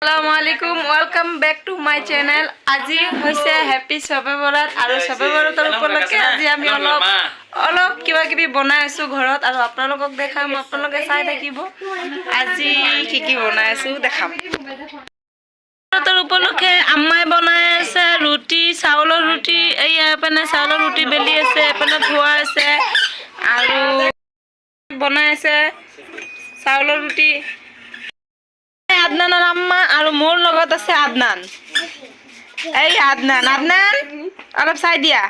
আসসালামু আলাইকুম, welcome back to my channel. আজি হৈছে হেপী চবে বৰাত আৰু চবে বৰাতৰ উপলক্ষে আজি আমি অলপ অলপ কিবা কিবি বনাই আছো ঘৰত আৰু আপোনালোকক দেখাম। আপোনালোকে চাই থাকিব, আজি কি কি বনাই আছো দেখাম। বৰাতৰ উপলক্ষে আম্মাই বনাই আছে ৰুটি, চাউলৰ ৰুটি। এইয়া এপিনে চাউলৰ ৰুটি বেলি আছে, এপিনে ধোৱা আছে আৰু বনাই আছে চাউলৰ ৰুটি আদনানৰ আম্মা। আৰু মোৰ লগত আছে আদনান। এই আদনান, আদনান, অলপ চাই দিয়া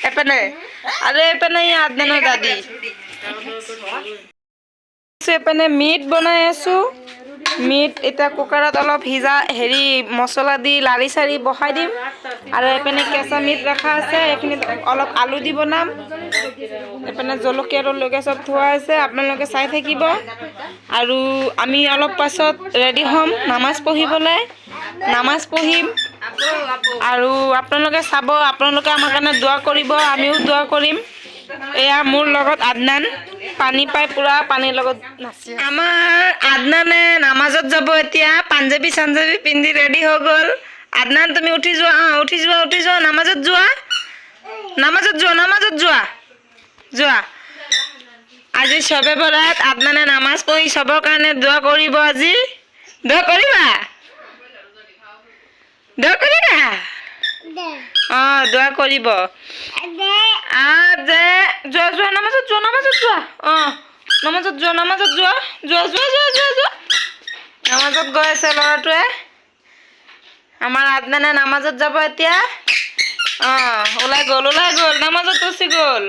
এপিনে। আৰু এপিনে এই আদনানৰ দাদি। এপিনে মিট বনাই আছো। মিট এতিয়া কুকাৰত অলপ সিজা হেৰি মছলা দি লাৰি চাৰি বহাই দিম। আৰু এপিনে কেঁচা মিট ৰখা আছে, এইখিনিত অলপ আলু দি বনাম। এপিনে জলকীয়া টলকীয়া চব থোৱা আছে, আপোনালোকে চাই থাকিব। আৰু আমি অলপ পাছত ৰেডি হ'ম নামাজ পঢ়িবলৈ। নামাজ পঢ়িম আৰু আপোনালোকে চাব। আপোনালোকে আমাৰ কাৰণে দোৱা কৰিব, আমিও দোৱা কৰিম। এয়া মোৰ লগত আদনান, পানী পাই পূৰা পানীৰ লগত নাচি। আমাৰ আদনানে নামাজত যাব এতিয়া। পাঞ্জাবী চাঞ্জাবী পিন্ধি ৰেডি হৈ গ'ল। আদনান, তুমি উঠি যোৱা। অঁ, উঠি যোৱা, উঠি যোৱা, নামাজত যোৱা, নামাজত যোৱা, নামাজত যোৱা, যোৱা। আজি চবে বৰাত, আদনানে নামাজ পঢ়ি চবৰ কাৰণে দোৱা কৰিব আজি। দোৱা কৰিবা? দোৱা কৰিবা? অঁ, দোৱা কৰিব। যে যোৱা, যোৱা, নামাজত যোৱা, নামাজত যোৱা। অঁ, নামাজত যোৱা, নামাজত যোৱা, যোৱা, যোৱা, যোৱা, যোৱা, যোৱা। নামাজত গৈ আছে ল'ৰাটোৱে। আমাৰ আদনানে নামাজত যাব এতিয়া। অঁ, ওলাই গ'ল, ওলাই গ'ল, নামাজত গুচি গ'ল।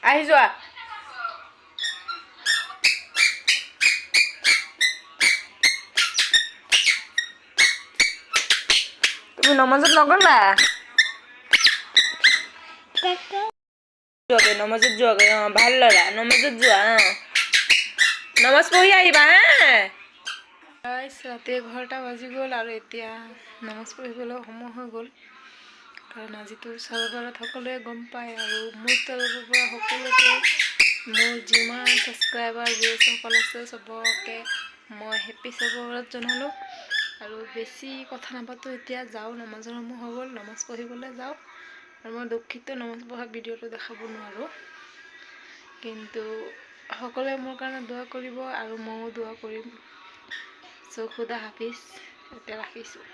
আহি যোৱা। তুমি নমাজত নগ'লা? যোৱাগৈ, নমাজত যোৱাগৈ। অঁ, ভাল ল'ৰা, নমাজত যোৱা। অঁ, নমাজ পঢ়ি আহিবা হা। ৰাতি 11টা বাজি গ'ল আৰু এতিয়া নামাজ পঢ়িবলৈ সময় হৈ গ'ল, কাৰণ আজিতো চবে বৰাত, সকলোৱে গম পায়। আৰু মোৰ তৰফৰ পৰা সকলোকে, মোৰ যিমান ছাবস্ক্ৰাইবাৰ ভিউৱাৰ্ছসকল আছে, চবকে মই হেপী চবে বৰাত জনালোঁ। আৰু বেছি কথা নাপাতোঁ, এতিয়া যাওঁ, নামাজৰ সময় হৈ গ'ল, নামাজ পঢ়িবলৈ যাওঁ। আৰু মই দুখিত, নামাজ পঢ়া ভিডিঅ'টো দেখাব নোৱাৰোঁ। কিন্তু সকলোৱে মোৰ কাৰণে দোৱা কৰিব আৰু ময়ো দোৱা কৰিম। চ' খুদা হাফিজ, এতিয়া ৰাখিছোঁ।